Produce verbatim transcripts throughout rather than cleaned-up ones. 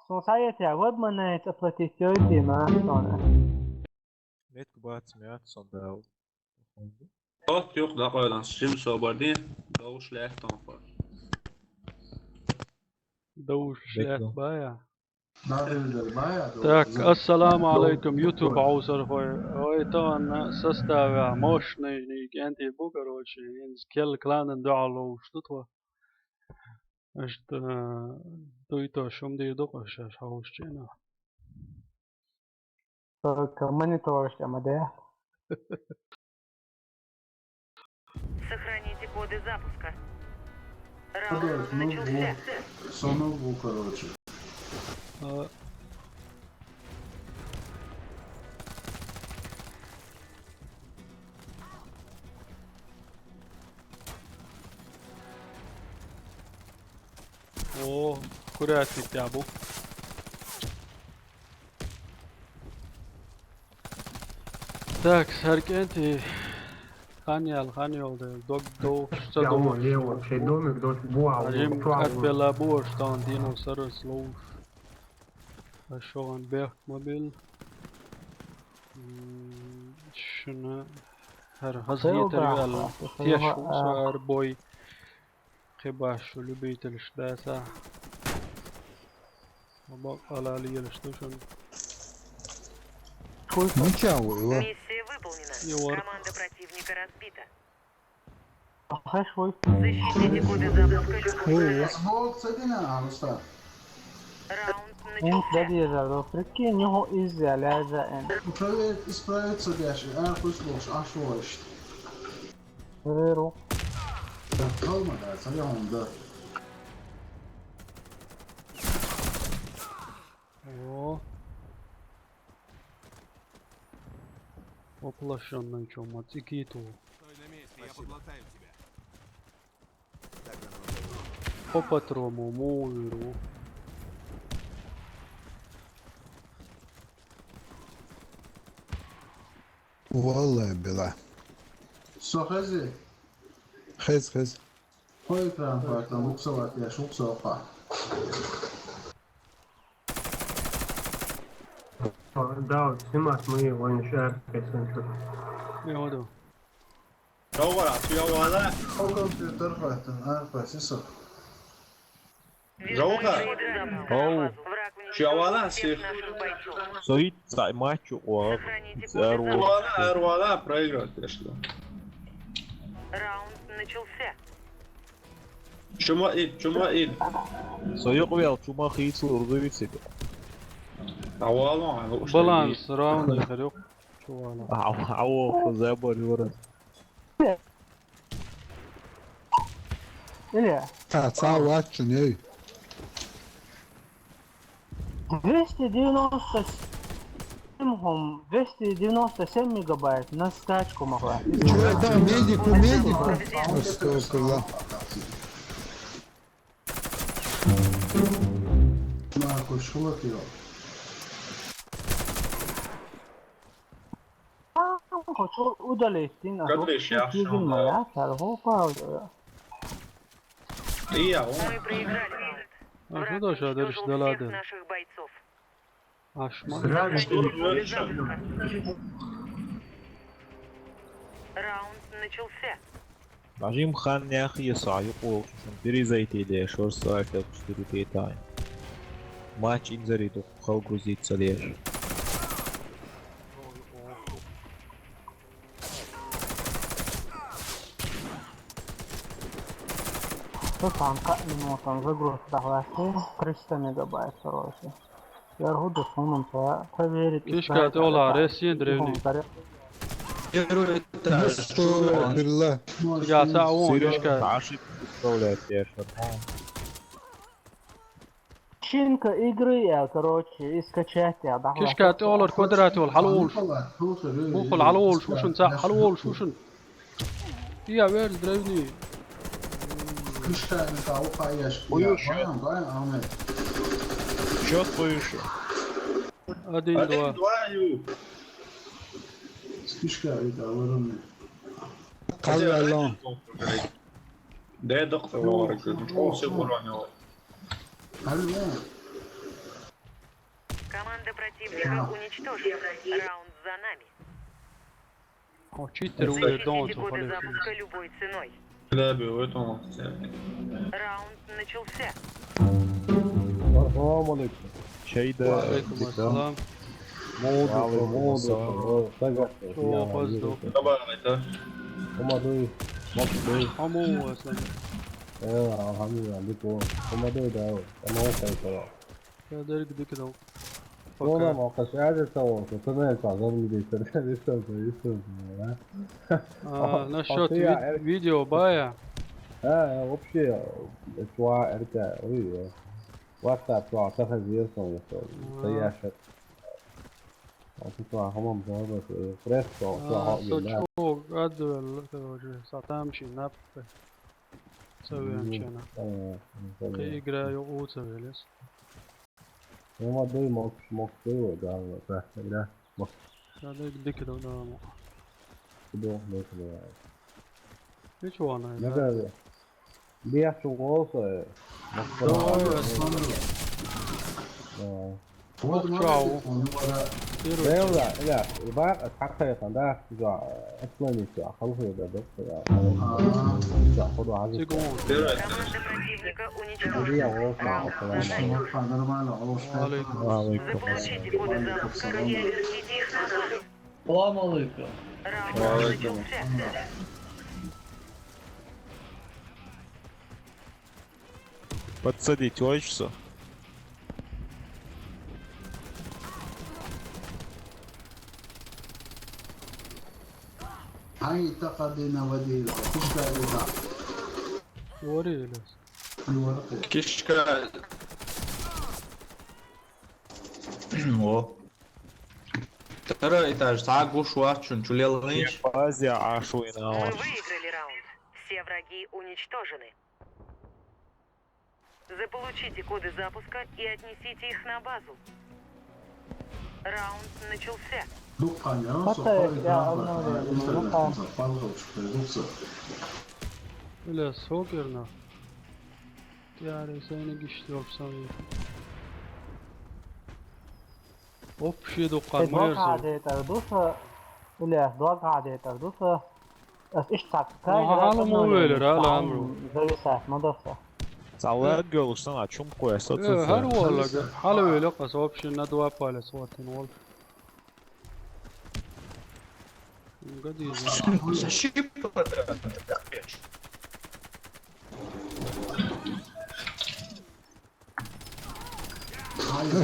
Сон схьаэцахь, вебмонетца оплатить йойти ма сон. Метка бац, мягӀа сон дал. От юкъ дакъойлан, шим собар дин, довш лаьттан хо. Довш лаьтта бая. Так, ассаламу алейкум, YouTube Ӏовсархой. Ой, тахана составе мощный кӀентий бу, короче, хӀинца керла кланан дуьхьал ловш ду тхо. Иштта, дуй то шум дийр ду-кх аша, аша хьовсучу хенахь. Только монитораш тӀе ма де. Сохраните коды запуска. Раунд Подожди, ну начался. Вот. Со ноутбук, короче. А. О, курятник тя бу. Так, саркенти. Хан ял, хан йол де. Дог, дог, ца дог. Я вообще домик, дочь буа, Рим буа. Капелла буа, что он динозавр слов. А что он бег мобил? М, шуна. Хар хазгитер ял. Теш, а, сар бой. Кхин баш шу любительш дацахь. Бакъала лелаш ду шуна. Мича ву, ва? Миссия выполнена. Команда противника разбита. Хаш вуй. Защитите коды запуска любой. Сбоку ца дина, а, Рустам. Раунд начался. Эн да дезар, прикинь, него из-за ляза эн. Уже исправиться дальше, а, пусть лучше, а что? Веру. Калма да, саяхун да. О. Воплощённый чё, мать, и киту. Стой на месте, я подлатаю тебя. По патрому, муверу. Валлай била. Со хези? Хез, хез. Хой экран партан, уксалат яш, уксалпа. Да, вот снимать мы его, не шарь, если что. Не буду. Чё, вара, чё, вара? По компьютер партан, а, пасисо. Жовха. Оу. Чё, вара, сих? Соит, сай, мачу, о. Сохраните коды запуска. Вара, вара, проигрывать, конечно. Раунд начался. Чума ил, чума ил. Со юкъавел, чума хийцалур ву вициг. Баланс равный хир ю. Чувала. Ау, ау, забор юра. Илья. Та, ца вачу, ней. Двести девяносто семь, хом, двести девяносто семь мегабайт на скачку могла. Чё это? Медику, медику. Астагфирулла. Нахуй, шулак его. А, хочу удалить, ты нахуй. Кадриш, я кигин шо, моя, да. Торговка. И я, он. Мы проиграли раунд. А, враг уничтожил всех наших бойцов. Ашма. Зря. Раунд начался. Бажим хан яхи саю олчун перезайти де шор сальта кустуру тетайн. Матч инзари ду хал грузиться деш. Что там, как минутам загрузка дохватил? Триста мегабайт, короче. Я ргуду сунум, проверить. Кишка тёла, ресин древний. Первый этаж. Астагфирулла. Я са он, Серьёзно, кишка. Ошибку вставляет, я щас, а. Шинка игры, я, короче, и скачать, я, да. Кишка тёлар квадрат вол, хьалволш. Бухал хьалволш, ушун ца, хьалволш, ушун. Я вер древний. Кишка не та ухаешь. Ой, я, ещё. Баян, баян, Ахмед. Счёт твой ещё. Один, два. Один, два, ю. Кишка, это, вороны. Калвалон. Да, доктор, говорит, ну что, все вороны. Алло. Команда противника уничтожена. Раунд за нами. О, читер улер дон. Защитите коды запуска любой ценой. Да, бе, в этом офисе. Раунд начался. Ассаламу алейкум. Чейда. Ва алейкум ассалам. Модо, модо. Чё, опоздал? Давай, да. Помады. Помады. Аму, Аслан. Э, алхамдулилла, бит о. Помады, да. Аму, сайта. Я дерг дик дал. Пока. Ма къача, аьза ца волча, ца мел ца зан видео тер, аьза ца, аьза ца, а? А, насчёт ви-, видео бая? А, вообще, чуа эрка, ой, WhatsApp чуа, ца хазир сон, ца яшат. А, ца чуа, хамам, ца, ца, пресс чуа, ца, а, хо, со гилла. Чуа, адвел, короче, са тамашийна наб. Ца вен чена. Кхы игра йо у ца велес. Ма дой мокш, мокш дой, да, да, да, мокш. Да, да, дик да, да, мокш. Дой, дой, дой. Ничего, она, да. Ничего. Бия чугол со. Давай, Аслан. Да. Чао. Первый. Бля, бля, бля, бак, как это, да, да, отклонить, а, хорошо, да, да, да. Да, ходу, а, секунду. Первый. Команда противника уничтожена. Бля, вот, да, да. Нормально, хорошо. Ва алейкум. Ва алейкум. Заполучите коды запуска и верните их назад. Салам алейкум. Раунд начался. Подсадить хочется? Ай, тахадина вадила, куда это? Говори, Ильяс. Кишка. О. Второй этаж, сагу шуачун, чулелынч. Базя ашуина. Мы выиграли раунд. Все враги уничтожены. Заполучите коды запуска и отнесите их на базу. Раунд начался. Дуккан, я, Хата, сохой, я, да, обновление, да, ну-ка. Запал, короче, придутся. Бля, сокерна. Тиари, сени гишти опсан. Оп, ши дуккан, э, мэр дуа со. Хадетар дуса, Ильяс, дуа хадетар дуса. Ас иш так, ну, кай, ха, грай, ха, ну, ну, велер, ну, ала, ну, амру. Зависать, модоса. Сала гёлшан, а чум кое, со, э, со, хар со. Вала, хала велер, кас вообще на два палец, вот, ну, вот. Гади. Саши, подожди.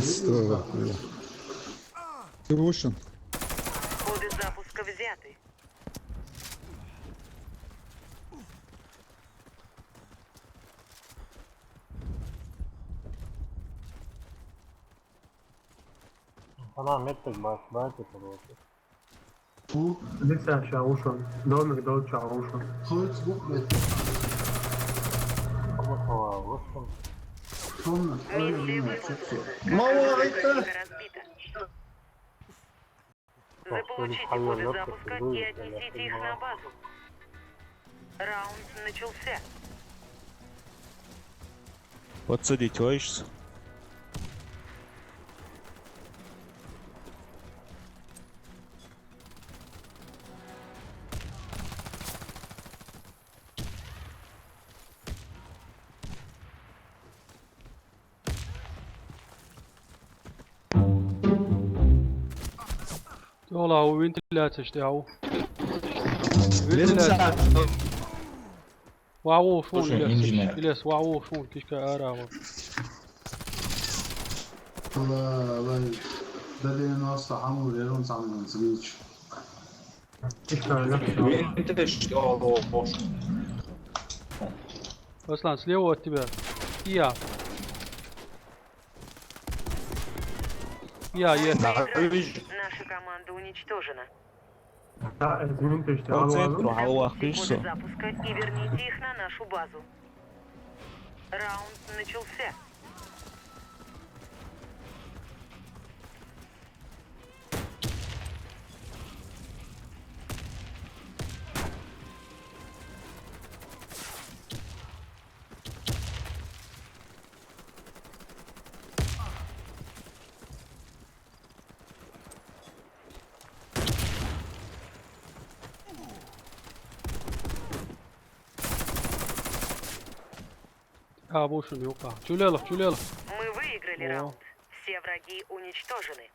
Стой, бля. Ты вышел? Коды запуска взяты. Она метрик баш, баш, короче. Здесь я ща ушел. Домик дал ча ушел. Мало это. Заполучите коды запуска и отнесите их на базу. Раунд начался. Подсадить, лоишься? Ола, у вентиляция, что я у. Вентиляция. Вау, шун, слушай, Ильяс, инженер. Ильяс, вау, шун, кишка арава. Ла, ла, да девяносто, хаму, верун, самый свич. Вентиляция, о, о, о. Аслан, слева от тебя. И я. Я, я. Да, вижу. Наша команда уничтожена. Да, извините, что... По центру, алло, слышишь? Коды запуска и верните их на нашу базу. Раунд начался. Ka boşun yok ha. Çölelik, çölelik. Мы выиграли О. раунд. Все враги уничтожены.